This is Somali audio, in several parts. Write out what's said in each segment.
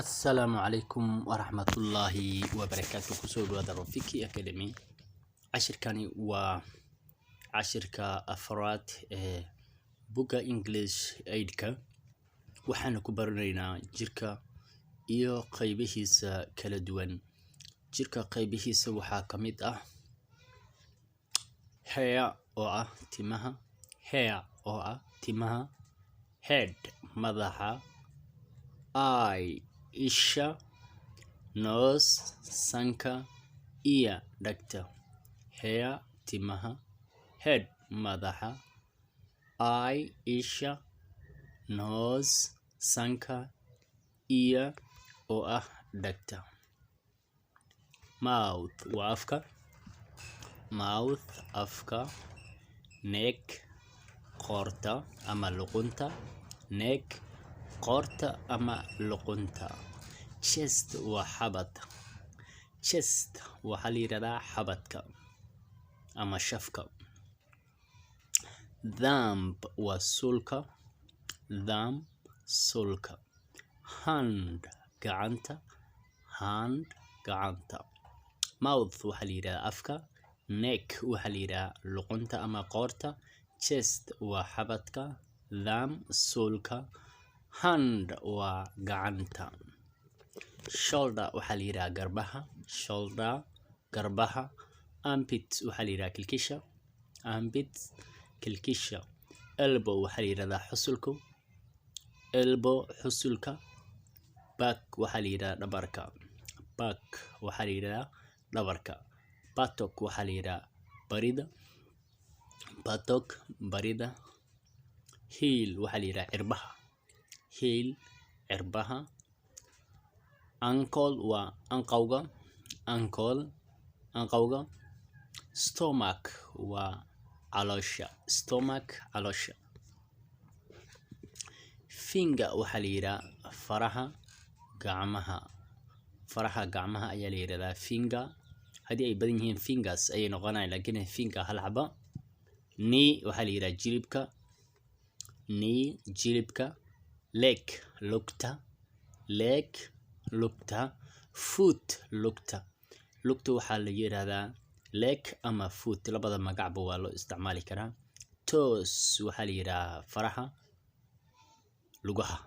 Assalaamu calaykum waraxmatullaahi wabarakaatu. Kusoo dhawaada Rafiki Academy. Cashirkani waa cashirka afraad ee buugga English Aid-ka. Waxaanu ku baranaynaa jirka iyo qaybihiisa kala duwan. Jirka qaybihiisa waxaa ka mid ah hair, oo ah timaha, hair oo ah timaha, head, madaxa, eye, isha, nose, sanka, ear, dhagta. Hair, timaha, head, madaxa, eye, isha, nose, sanka, ear oo ah dhagta. Mouth waa afka, mouth, afka, neck, qoorta ama luqunta, neck, qoorta ama luqunta. Chest waa xabad, chest waxaa la yidhahdaa xabadka ama shafka. Thumb waa suulka, thumb, suulka. Hand, gacanta, hand, gacanta. Mouth waxaa la yidhahdaa afka, neck waxaa la yidhahdaa luqunta ama qoorta, chest waa xabadka, thumb suulka, hand waa gacanta. Shoulder waxaa la yidhahdaa garbaha, shoulder, garbaha. Armpit waxaa la yidhahdaa kilkisha, armpit, kilkisha. Elbow waxaa la yidhahdaa xusulka, elbow, xusulka. Back waxaa la yidhahdaa dhabarka, back waxaa la yidhahdaa dhabarka. Buttock waxaa la yidhahdaa barida, buttock, barida. Heel waxaa la yidhahdaa cirbaha, heel, cirbaha. Ankle waa anqawga, ankle, anqawga. Stomach waa caloosha, stomach, caloosha. Finger waxaa la yidhaha faraha gacmaha, faraha gacmaha ayaa la yidhahdaa finger. Haddii ay badan yihiin, fingers ayay noqonayaan, laakiin finger hal xaba. Knee waxaa la yidhaha jilibka, knee, jilibka. Leg, lugta, leg, lugta. Foot, lugta. Lugta waxaa la yidhahdaa leg ama foot, labada magacba waa loo isticmaali karaa. Toes waxaa la yidhahaa faraha lugaha,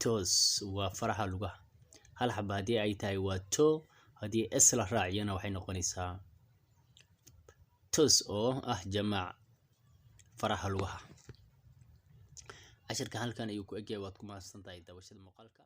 toes waa faraha lugaha. Hal xaba haddii ay tahay waa toe, haddii s la raaciyana waxay noqonaysaa toes oo ah jamaac, faraha lugaha. Cashirka halkan ayuu ku egyahay. Waad ku mahadsan tahay daawashada muuqaalka.